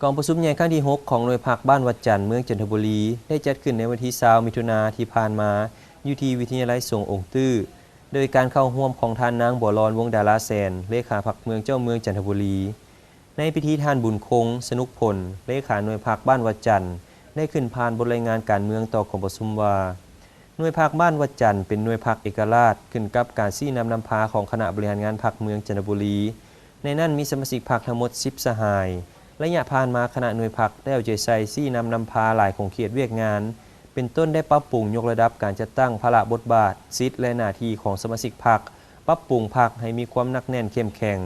ກອງປະຊຸມໃຫຍ່ຄັ້ງທີຫົກ ຂອງໜ່ວຍພັກບ້ານວັດຈັນ ເມືອງຈັນທະບູລີ ໄດ້ຈັດຂຶ້ນໃນວັນທີຊາວ ມິຖຸນາທີ່ຜ່ານມາ ຢູ່ທີ່ວິທະຍາໄລສົງອົງຕື້ ໂດຍການເຂົ້າຮ່ວມຂອງທ່ານນາງ ບົວລອນ ວົງດາລາແສນ ເລຂາພັກເມືອງເຈົ້າເມືອງຈັນທະບູລີ. ໃນພິທີ ທ່ານ ບຸນຄົງ ສະໜຸກຜົນ ເລຂາໜ່ວຍພັກບ້ານວັດຈັນ ໄດ້ຂຶ້ນຜ່ານບົດລາຍງານການເມືອງຕໍ່ກອງປະຊຸມວ່າ ໜ່ວຍພັກບ້ານວັດຈັນ ເປັນໜ່ວຍພັກເອກະລາດ ຂຶ້ນກັບການຊີ້ນຳນຳພາຂອງຄະນະບໍລິຫານງານພັກເມືອງຈັນທະບູລີ. ໃນນັ້ນມີສະມາຊິກພັກທັງໝົດສິບສະຫາຍ. ໄລຍະຜ່ານມາຄະນະໜ່ວຍພັກໄດ້ເອົາໃຈໃສ່ຊີ້ນຳນຳພາຫຼາຍຂົງເຂດວຽກງານ ເປັນຕົ້ນໄດ້ປັບປຸງຍົກລະດັບການຈັດຕັ້ງພາລະບົດບາດ, ສິດ ແລະ ໜ້າທີ່ຂອງສະມາຊິກພັກ, ປັບປຸງພັກໃຫ້ມີຄວາມໜັກແໜ້ນເຂັ້ມແຂງ,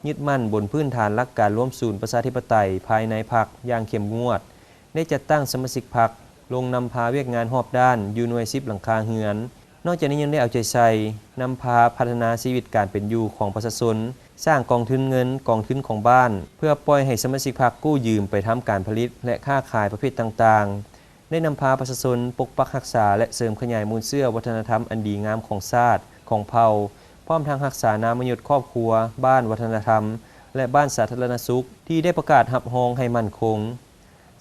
ຍຶດໝັ້ນບົນພື້ນຖານຫຼັກການລວມສູນປະຊາທິປະໄຕພາຍໃນພັກຢ່າງເຂັ້ມງວດ, ໄດ້ຈັດຕັ້ງສະມາຊິກພັກລົງນຳພາວຽກງານຮອບດ້ານຢູ່ໜ່ວຍສິບຫຼັງຄາເຮືອນ. ນອກຈາກນີ້ຍັງໄດ້ເອົາໃຈໃສ່ນຳພາພັດທະນາຊີວິດການເປັນຢູ່ຂອງປະຊາຊົນ, ສ້າງກອງທຶນເງິນ, ກອງທຶນຂອງບ້ານ ເພື່ອປ່ອຍໃຫ້ສະມາຊິກພັກກູ້ຢືມໄປທຳການຜະລິດ ແລະ ຄ້າຂາຍປະເພດຕ່າງໆ, ໄດ້ນຳພາປະຊາຊົນປົກປັກຮັກສາ ແລະ ເສີມຂະຫຍາຍມູນເຊື້ອວັດທະນະທຳອັນດີງາມຂອງຊາດ, ຂອງເຜົ່າ, ພ້ອມທັງຮັກສານາມະຍົດຄອບຄົວ, ບ້ານວັດທະນະທຳ ແລະ ບ້ານສາທາລະນະສຸກ ທີ່ໄດ້ປະກາດຮັບຮອງໃຫ້ໝັ້ນຄົງ.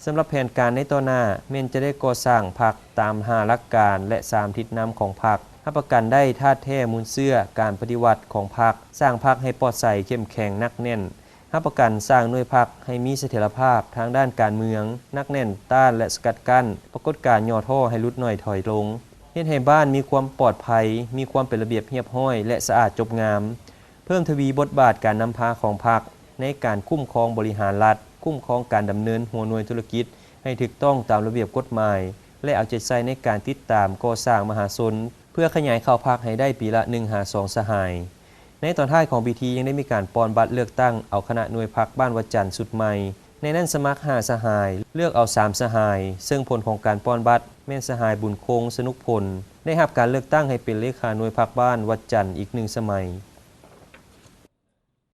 ສຳລັບແຜນການໃນຕໍ່ໜ້າ ແມ່ນຈະໄດ້ກໍ່ສ້າງພັກຕາມຫ້າຫຼັກການ ແລະ ສາມທິດນຳຂອງພັກ, ຮັບປະກັນໄດ້ທາດແທ້ມູນເຊື້ອການປະຕິວັດຂອງພັກ, ສ້າງພັກໃຫ້ປອດໃສ, ເຂັ້ມແຂງ, ໜັກແໜ້ນ, ຮັບປະກັນສ້າງໜ່ວຍພັກໃຫ້ມີສະຖຽນລະພາບທາງດ້ານການເມືອງ, ໜັກແໜ້ນຕ້ານ ແລະ ສະກັດກັ້ນປາກົດການຫຍໍ້ທໍ້ໃຫ້ຫຼຸດໜ້ອຍຖອຍລົງ, ເຮັດໃຫ້ບ້ານມີຄວາມປອດໄພ, ມີຄວາມເປັນລະບຽບຮຽບຮ້ອຍ ແລະ ສະອາດຈົບງາມ. ເພີ່ມທະວີບົດບາດການນຳພາຂອງພັກໃນການຄຸ້ມຄອງບໍລິຫານລັດ, ຄຸ້ມຄອງການດຳເນີນຫົວໜ່ວຍທຸລະກິດໃຫ້ຖືກຕ້ອງຕາມລະບຽບກົດໝາຍ ແລະ ເອົາໃຈໃສ່ໃນການຕິດຕາມກໍ່ສ້າງມະຫາຊົນ ເພື່ອຂະຫຍາຍເຂົ້າພັກໃຫ້ໄດ້ປີລະໜຶ່ງຫາສອງສະຫາຍ. ໃນຕອນທ້າຍຂອງພິທີຍັງໄດ້ມີການປ່ອນບັດເລືອກຕັ້ງເອົາຄະນະໜ່ວຍພັກບ້ານວັດຈັນຊຸດໃໝ່. ໃນນັ້ນສະໝັກຫ້າສະຫາຍ, ເລືອກເອົາສາມສະຫາຍ, ເຊິ່ງຜົນຂອງການປ່ອນບັດແມ່ນສະຫາຍ ບຸນຄົງ ສະໜຸກຜົນ ໄດ້ຮັບການເລືອກຕັ້ງໃຫ້ເປັນເລຂາໜ່ວຍພັກບ້ານວັດຈັນອີກໜຶ່ງສະໄໝ.